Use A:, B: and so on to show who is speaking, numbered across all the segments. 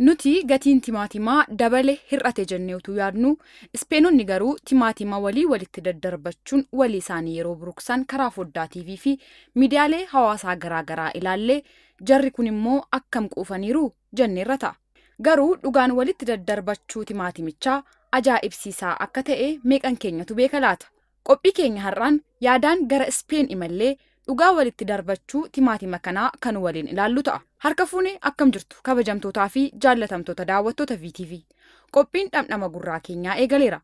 A: Nuti gatiin timaatimaa dabale hir'ate jennee utuu yaadnu, Ispeenonni garuu timaatima walii walitti daddarbachuun walii isaanii yeroo buruksan karaa foddaa TV fi miidiyaalee hawaasaa garaagaraa ilaallee jarri kun immoo akkam quufaniiru jenneerra ta'a. Garuu dhugaan walitti daddarbachuu timaatimichaa ajaa'ibsiisaa akka ta'e meeqan keenyatu beeka laata? Qophii keenya har'aan yaadaan gara Ispeen imallee dhugaa walitti darbachuu timaatima kanaa kan waliin ilaallu ta'a. Harka fuune akkam jirtu kabajamtootaa fi jaallatamtoota daawwattoota VTV. Qophiin dhamdhama gurraa keenyaa eegaleera.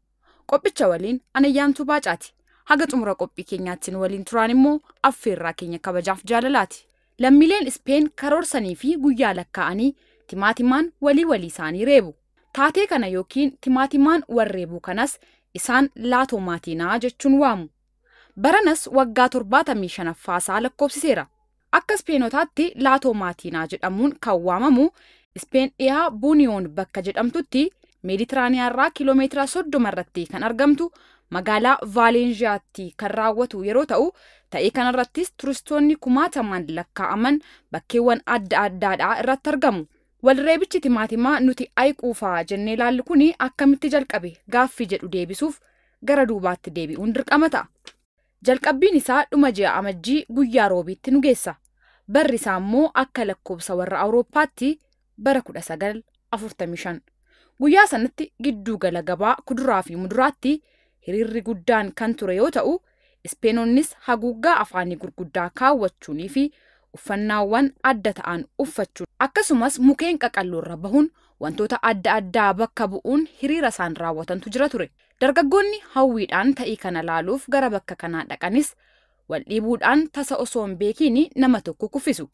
A: Qophicha waliin Anayyaantuu Baacaati. Haga xumura qophii keenyaatti nu waliin turaan immoo affeerraa keenya kabajaaf jaalalaati. Lammiileen Ispeen karoorsanii fi guyyaa lakkaa'anii timaatimaan walii walii isaanii reebu. Taatee kana yookiin timaatimaan warreebuu kanas isaan laatoomaatiinaa jechuun waamu. Baranas waggaa 75ffaa isaa lakkoofsiseera. Akka Ispeenotaatti laatoomaatiinaa jedhamuun kan waamamu Ispeen dhiyaa Buuniyoon bakka jedhamtutti Meeditiraaniyaarraa kiiloomeetira 30 irratti kan argamtu magaalaa Vaaleenziyaatti kan raawwatu yeroo ta'u, ta'ee kanarrattis turistoonni kumaatamaan lakkaa'aman bakkeewwan adda addaadhaa irratti argamu. Walreebichi timaatimaa nuti ay quufaa jennee ilaallu kun akkamitti jalqabe gaaffii jedhu deebisuuf gara duubaatti deebi'uun dirqama ta'a. Jalqabbiin isaa dhuma ji'a Amajjii guyyaa Roobiitti nu geessa. Barri isaa immoo akka lakkoobsa warra Awurooppaatti bara 1945. Guyyaa sanatti gidduu gala gabaa kuduraa fi muduraatti hiriirri guddaan kan ture yoo ta'u, Ispeenonnis haguuggaa afaanii gurguddaa kaawwachuunii fi uffannaawwan adda ta'an uffachuun akkasumas mukeen qaqalloorra bahuun wantoota adda addaa bakka bu'uun hiriira isaan raawwatantu jira ture. Dargaggoonni hawwiidhaan ta'ii kana laaluuf gara bakka kanaa dhaqanis wal dhiibuudhaan tasa osoo hin beekiin nama tokko kuffisu.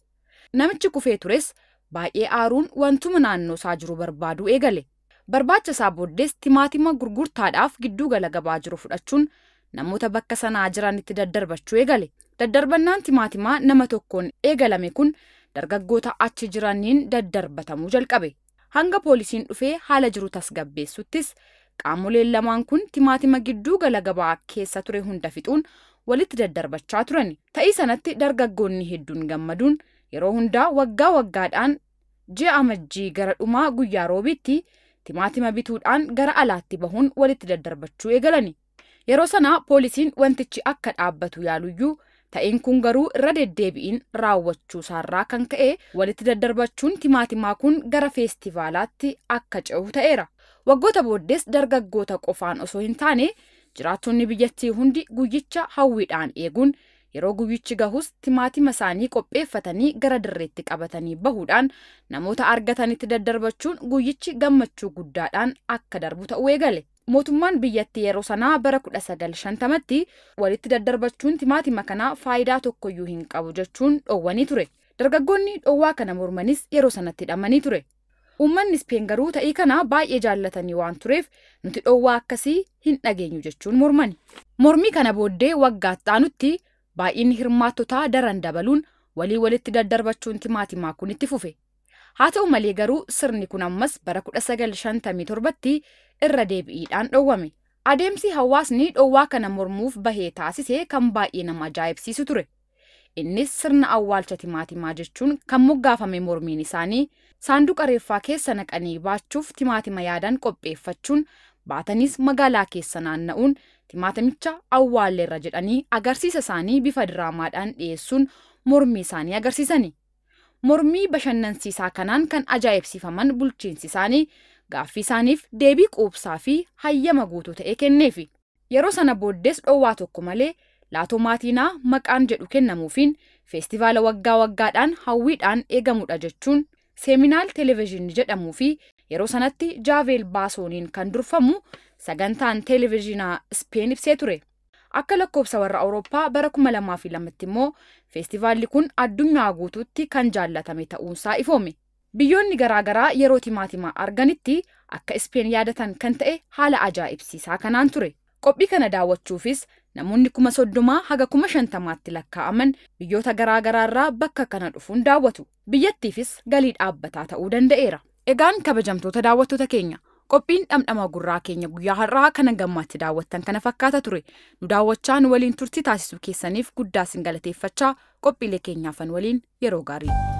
A: Namichi kufee tures baay'ee aaruun wantuma naannoo isaa jiru barbaaduu eegale. Barbaacha isaa booddees timaatima gurgurtaadhaaf gidduu gala gabaa jiru fudhachuun namoota bakka sanaa jiranitti daddarbachuu eegale. Daddarbannaan timaatimaa nama tokkoon eegalame kun dargaggoota achi jiraniin daddarbatamuu jalqabe. Hanga poolisiin dhufee haala jiru tasgabbeessuttis qaamoleen lamaan kun timaatima gidduu gala gabaa keessa ture hunda fixuun walitti daddarbachaa turan. Ta'ii sanatti dargaggoonni hedduun gammaduun yeroo hundaa waggaa waggaadhaan ji'a Amajjii gara dhumaa guyyaa Roobiitti timaatima bituudhaan gara alaatti bahuun walitti daddarbachuu eegalani. Yeroo sana poolisiin wantichi akka dhaabbatu yaaluyyuu ta'een kun garuu irra deddeebi'iin raawwachuu isaarraa kan ka'e walitti daddarbachuun timaatimaa kun gara feestivaalaatti akka ce'u ta'eera. Waggoota booddees dargaggoota qofaan osoo hin taane jiraattonni biyyattii hundi guyyicha hawwiidhaan eeguun yeroo guyyichi gahus timaatima isaanii qopheeffatanii gara dirreetti qabatanii bahuudhaan namoota argatanitti daddarbachuun guyyichi gammachuu guddaadhaan akka darbu ta'uu eegale. Mootummaan biyyattii yeroo sanaa bara 1950tti walitti daddarbachuun timaatima kanaa faayidaa tokkoyyuu hin qabu jechuun dhoowwanii ture. Dargaggoonni dhoowwaa kana mormanis yeroo sanatti hidhamanii ture. Uummanni Ispeen garuu ta'ii kana baay'ee jaallatanii waan tureef nuti dhoowwaa akkasii hin dhageenyu jechuun mormani. Mormii kana booddee waggaa aanutti baay'inni hirmaattotaa daran dabaluun walii walitti daddarbachuun timaatimaa kun itti fufe. Haa ta'u malee garuu sirni kun ammas bara 1957tti irra deebi'iidhaan dhoowwame. Adeemsi hawaasni dhoowwaa kana mormuuf bahee taasise kan baay'ee nama ajaa'ibsiisu ture. Innis sirna awwaalcha timaatimaa jechuun kan moggaafame mormiin isaanii saanduqa reeffaa keessa naqanii baachuuf timaatima yaadan qopheeffachuun baatanis magaalaa keessa naanna'uun timaatimicha awwaalleerra jedhanii agarsiisa isaanii bifa diraamaadhaan dhiyeessuun mormii isaanii agarsiisani. Mormii bashannansiisaa kanaan kan ajaa'ibsiifaman bulchiinsi isaanii gaaffii isaaniif deebii quubsaa fi hayyama guutuu ta'e kenneefi. Yeroo sana booddees dhoowwaa tokko malee laatoomaatiinaa maqaan jedhu kennamuufiin feestivaala waggaa waggaadhaan hawwiidhaan eegamudha jechuun seeminaal televezyiinii jedhamuu fi yeroo sanatti Jaaveel Baasooniin kan durfamu sagantaan televezyiinaa Ispeen ibsee ture. Akka lakkoobsa warra Awurooppaa bara 2002tti immoo feestivaalli kun addunyaa guutuutti kan jaallatame ta'uunsaa ifoome. Biyyoonni garaagaraa yeroo timaatimaa arganitti akka Ispeen yaadatan kan ta'e haala ajaa'ibsiisaa kanaan ture. Qophii kana daawwachuufis namoonni 30,000 haga 50,000tti lakkaa'aman biyyoota garaagaraarraa bakka kana dhufuun daawwatu. Biyyattiifis galii dhaabbataa ta'uu danda'eera. Egaan kabajamtoota daawwattoota keenya, qophiin dhamdhama gurraa keenya guyyaa har'aa kana gammaatti daawwattan kana fakkaata ture. Nu daawwachaa nu waliin turtii taasisuu keessaniif guddaa sin galateeffachaa qophiilee keenyaafan waliin yeroo gaarii.